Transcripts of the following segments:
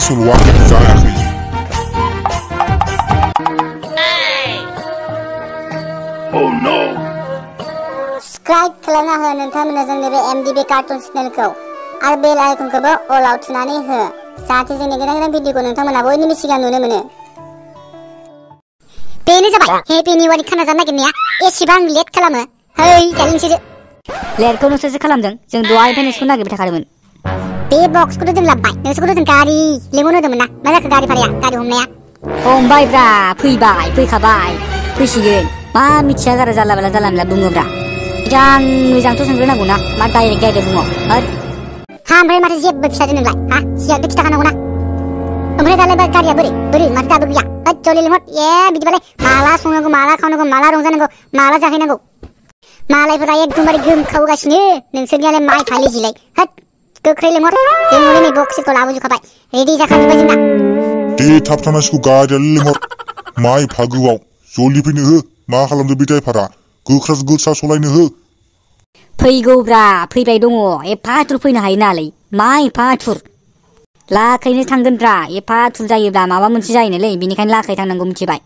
सल'आ जायाखै। सब्सक्राइब खालामना हो नोंथांमोना जोंनि बे MDB कार्टुन चेनेलखौ आरो बेल आइकनखौबो अलाव थुनानै हो जाहाथे जोंनि गोदान गोदान भिडिअखौ नोंथांमोना बयनिबो सिगां नुनो मोनो। बेनो जाबाय हेपि निउ इयारनि खाना जानो नागिरनाया एसेबां लेट खालामो। है दालि नोंसोरसो लेटखौ नोंसोरसो खालामदों। जों दहायनिफ्रायनो नोंसोरखौ नागिरबाय थाखादोंमोन। बे बक्सखौथ' जों लाबोबाय, नोंसोरखौथ' जों गारि लेंहरनो होदोंमोन ना। मा जाखो गारि भाराया, गारि हमनाया? हमबायब्रा, फैबाय, फैखाबाय, फैसिगोन। मा मिथिया गारा जाला माला बुङोब्रा। मोजांथ' सोंग्रोनांगौ ना, मा डाइरेक्ट बुङो। हा ओमफ्राय माथो जेबो खिथादों नोंलाय? हा सिगांथ' खिथाखानांगौ ना। ओमफ्राय दालाय गारिया बोरै माथो दाबो गैया? जलदि लिंहर। बिदिबालाय माला संनांगौ, माला खावनांगौ, माला रंजानांगौ, माला जाहैनांगौ। मालायफोरा एकदमबारे गोमखावगासिनो, नोंसोरनियालाय मा एफा लेजिलाय। गोख्रै लिंहर। जों हले नै बक्सखौ लाबोजोबखाबाय, रेडि जाखाजोब्बाय जोंना। दे थाब थांनांसिगौ, गारियाल' लिंहर। मा एफा गोबाव, जलदि फैनो हो। मा खालामदों बे ड्राइभारा? गोख्रा सलायनो हो। फैगौब्रा, फैबाय दङ। एफा आथुर फैनो हायो नालाय, मा एफा आथुर? लाखैनो थांगोनब्रा। एफा आथुर जायोब्ला माबा मोनसे जायोनोलै, बेनिखायनो लाखै थांनांगौ मिथिबाय।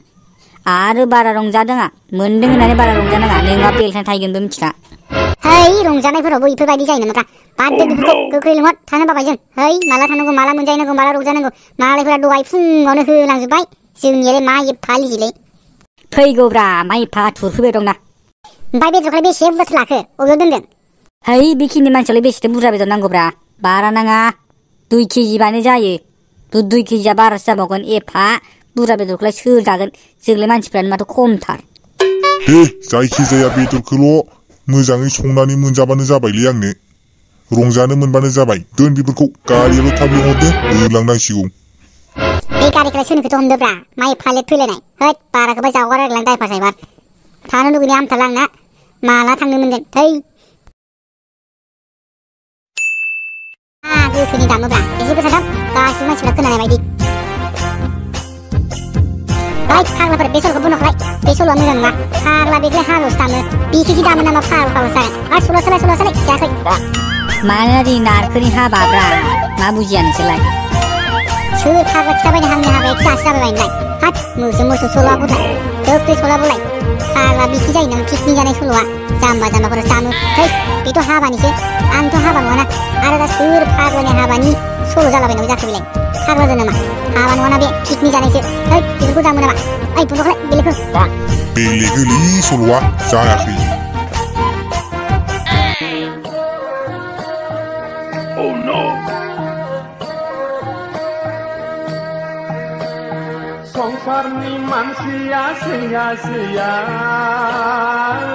आरो बारा रंजादोंआ, मोनदों होननानै बारा रंजानाङा, नोंहा बेलथाय थायगोनबो मिथिखा। है रंजानायफोरावबो इफोरबायदि जायो नामाब्रा? बाद दे बेफोरखौ, गोख्रै लिंहर। थानो बाबाय जों। है माला थांनांगौ, माला मोनजाहैनांगौ, माला रंजानांगौ। मालायफोरा दहाय फुङावनो होलांजोब्बाय, जोंनियालाय मा एफा लेजिलै। फैगौब्रा, मा एफा आथुर फैबाय दंना। ओमफ्राय बेदरखौलाय बेसे बुरजाथो लाखो, अबेयाव दोनदों? है बेखिनि मानसियालाय बेसेथो बुरजा बेदर नांगौब्रा, बारा नाङा। 2 केजिबानो जायो। 2 केजिया बारासो जाबावगोन। एफा बुरजा बेदरखौलाय सोर जागोन? जोंलाय मानसिफ्रानो माथो खमथार। दे जायखिजाया बेदरखौल' मोजाङै संनानै मोनजाबानो जाबायलै आंनो। रंजानो मोनबानो जाबाय। दोन बेफोरखौ, गारियाल' थाब लिंहरदो, होलांनांसिगौ। बे गारिखौलाय सोरनिखौथ' हमदोब्रा, मा एफा लेट फैलायनाय। होद बाराखौबा जावगार रायलायलां दायफा सायबार। थानो लुगैनाया हामथारला आंना, माला थांनो मोनगोन। थै गोथैनि दामोब्रा, एसे गोसा दाम, गासिबो मानसिफ्रा खोनानाय बायदि। फाग्लाफोर, बे सल'खौ बन्द' खालाय। बे सल'आ मोजां नङा। फाग्ला बेखौलाय हाल'सो दामो, बिखि दामो नामा फाग्लासो जागोन। आरो सल'आ सोलाय जायाखै। मानोना दिनै नारखोनि हाबाब्रा, मा बुजिया नोंसोरलाय? सोर फाग्ला खिथाबायनो आंनि हाबाया दासो जाबाय नोंलाय? मोसौ सल'आ बुलाय, गोख्रै सल'आ बुलाय। फाग्ला बिखि जायो नों पिकनिक जानाय सल'आ, जाम्बाफोरासो दामो। थै बेथ' हाबानिसो, आंथ' हाबा नङाना। आरो दा सोर फाग्लानि हाबानि सल' जालाबायनांगौ जाखो बेलाय? फाग्लाजों नामा? हाबा नङाना बे, पिकनिक जानायसो। थै बेफोरखौ दामो नामा? बन्द' खालाय बेलेगखौ। बेलेगोलै सल'आ जायाखै। संसारनि मानसिया sia-sia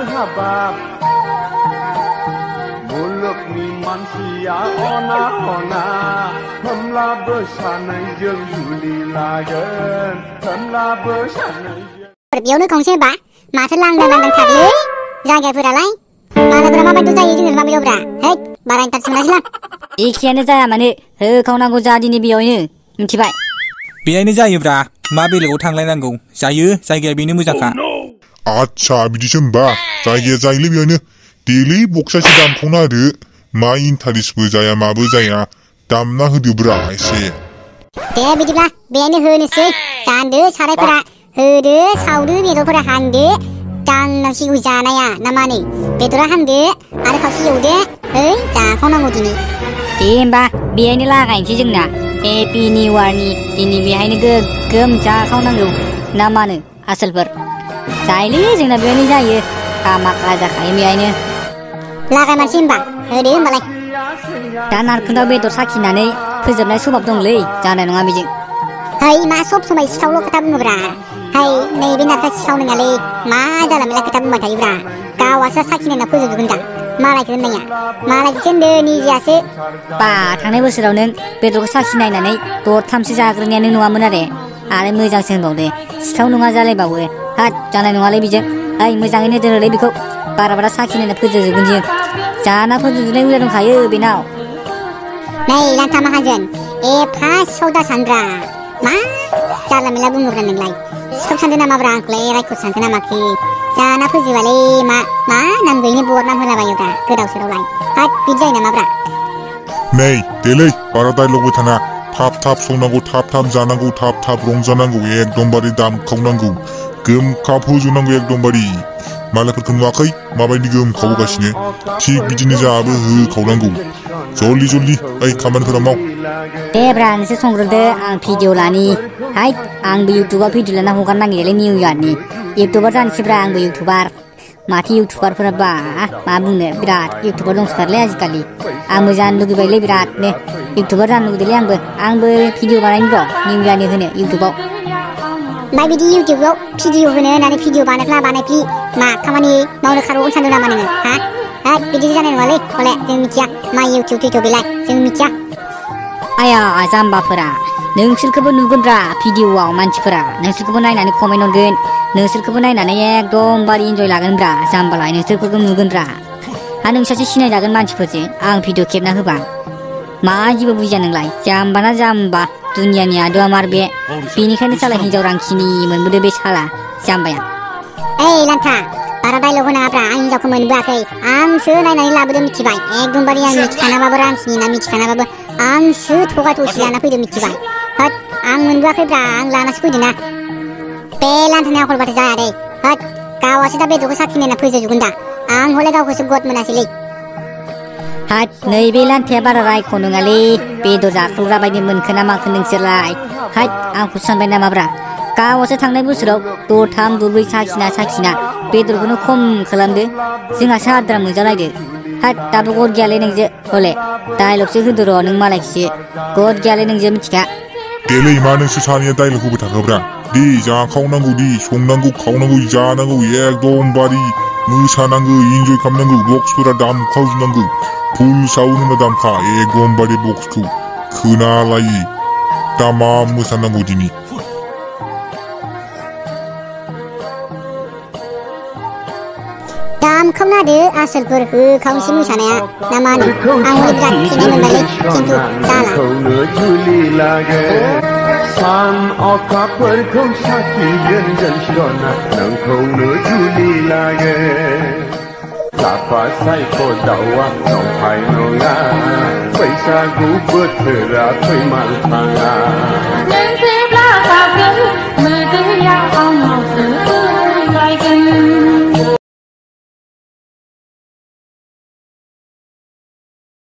हाबाब, मुलुगनि मानसिया अना-अना, होमब्लाबो सानैजों जुलि लागोन, होमब्लाबो सानैजों। बेयावनो खावसे बा, माथो लांदां थारलै जायगाफोरालाय। मालायफोरा माबायदि जायो, जोङो माबायदिब्रा। है बारा इन्टारेस्ट मोनासैलां। एखेयानो जाया मानो, होखावनांगौ जा दिनै बेयावनो, मिथिबाय? बेहायनो जायोब्रा, मा बेलेगाव थांलायनांगौ। जायो, जायगाया बेनो मोजांखा। आच्छा बिदिसो होमबा, जायगाया जायोलै बेयावनो। देलै बक्सासे दामखावना होदो, मा इन्टारेस्टबो जाया माबो जाया, दामना होदोब्रा एसे। दे बिदिब्ला बेहायनो होनोसै। जानदो सारायफोरा, होदो सावदो, बेदरफोरा हांदो, दांनांसिगौ जानाया ना मानो? बेदरा हांदो आरो खावसे एवदो। है जाखावनांगौ दिनै। दे होमबा बेहायनो लागायनोसै जोंना हेपि निउ इयारनि दिनै बेहायनो गोगोम जाखावनांगौ ना मानो आसोलफोर? जायोलै जोंना बेहायनो जायो, खामाखा जाखायो बेहायनो। लागायमारसै होमबा, होदो होमबालाय। दा नारखोनाव बेदर साखिनानै फोजोबनाय सभाब दंलै, जानाय नङा बेजों। है मा सब समाय सिखावल' खोथा बुङोब्रा। है नैबे नारखा सिखाव नङालै, मा जाला मेला खोथा बुंबाय थायोब्रा। गावासो साखिनायना फोजोबजोबगोन दा, मालायखौ होननाया। मालायखौसो होनदो, निजियासो। बा थांनाय बोसोराव नों बेदरखौ साखिनायनानै दरथामसो जाग्रोनायानो नङामोन आरो मोजांसो होनबावदे, सिखाव नङा जालायबावो। जानाय नङालै बेजों। है मोजाङैनो दोनोलै बेखौ, बारा साखिनायना फोजोबजोबगोन जों। जाना फोजोबजोबनाय हुदा दंखायो बेनाव। नै लांथा माहाजोन, एफा सिखाव दासानब्रा। मा जाला मेला बुङोब्रा नोंलाय? सिखाव सानदो नामाब्रा आंखौलाय, रायखर सानदो नामाखि? जाना फोजोबालै मा नाम गैयिनि बदनाम होलाबायोब्रा गोदाव सोरावलाय। बिदि जायो नामाब्रा? नै देलै बारा डायलगबो थाना, थाब संनांगौ थाब जानांगौ थाब रंजानांगौ एकदमबारे दामखावनांगौ गोमखाव फोजोबनांगौ एकदमबारे मालायफोरखौ नुवाखै माबायदि गोमखावगासिनो थिग बिदिनो जोंहाबो होखावनांगौ जल्दि ओइ खामानिफोरा माव दे ब्रा नोंसोर संग्रोदो आं भिडिअ लानि हाय आंबो इउटुबाव भिडिअ लाना हगारनो नागिरलै निउ इयारनि इउटुबार जानोसैब्रा आंबो इउटुबार माथो इउटुबारफोरा बा मा बुंनो बिराद इउटुबार दंसोगारोलै आजिखालि आंबो जानो लुगैबायलै बिरादनो इउटुबार जानो लुगैदोंलै आंबो भिडिअ बानायनो र' निउ इयारनि होनो इउटुबाव ओमफ्राय बिदि इउटुबाव भिडिअ होनो होननानै भिडिअ बानायफ्लि मा खामानि मावनो खारबावगोन सानदों नामा नोङो हा बिदि जानाय नङालै हले जों मिथिया मा इउटुब बेलाय जों मिथिया आया जाम्बाफोरा नोंसोरखौबो नुगोनब्रा भिडिअआव मानसिफोरा नोंसोरखौबो नायनानै कमेन्ट हरगोन नोंसोरखौबो नायनानै एकदमबारे इन्जय लागोनब्रा जाम्बालाय नोंसोरखौबो नुगोनब्रा हा नोंसोरसो सिनायजागोन मानसिफोरजों आं भिडिअ खेबना होबा मा जेबो बुजिया नोंलाय जाम्बाना जाम्बा दुनियानि आदुआ मार बे बेनिखायनो साला हिन्जाव रांखिनि मोनबोदो बे साला जाम्बाया ओइ लान्था बारा डायलग होनाङाब्रा आं हिन्जावखौ मोनबोआखै आंसो नायनानै लाबोदों मिथिबाय एकदमबारे आं मिथिखानाबाबो रांखिनि ना मिथिखानाबाबो आंसो थगाय थसि लाना फैदों मिथिबाय होद आं मोनबोआखैब्रा आं लानासो फैदों ना बे लान्थानि आखलबाथाय जाया दे होद गावासो दा बेदरखौ साखिनायना फोजोबगोन दा आं हले गावखौसो गद मोनासैलै हाद नैबे लान्थाया बारा रायख' नङालै बेदर जाख्लग्रा बायदि मोनखो ना माखो नोंसोरलाय हाद आंखौ सानबाय नामाब्रा गावासो थांनाय बोसोराव दरथाम दरब्रै साखिना बेदरखौनो खम खालामदो जोंहासो आद्रा मोनजालायदो हाद दाबो गद गैयालै नोंजो हले डायलगसो होदो र' नों मालायखिसो गद गैयालै नोंजो मिथिखा देलै मा नोंसोर सानैया डायलग होबाय थाखोब्रा दि जाखावनांगौ दि संनांगौ खावनांगौ जानांगौ एकदमबारे मोसानांगौ इन्जय खालामनांगौ बक्सफोरा दामखावजोबनांगौ फुल साउन्ड होना दामखा एकदमबारे बक्सखौ खोनालायि दामा मोसानांगौ दिनै दामखावना होदो आसोलफोर होखावनोसै मोसानाया ना मा होनो आं हले बिराद फिनाय मोनबायलै खिन्थु जाला सान अखाफोरखौ साखि दोनगोन सना नोंखौनो जुलि लागे लाफा सायख' दाउआ नंखाय नङा बैसागु बोथोरा फैमाल थाङा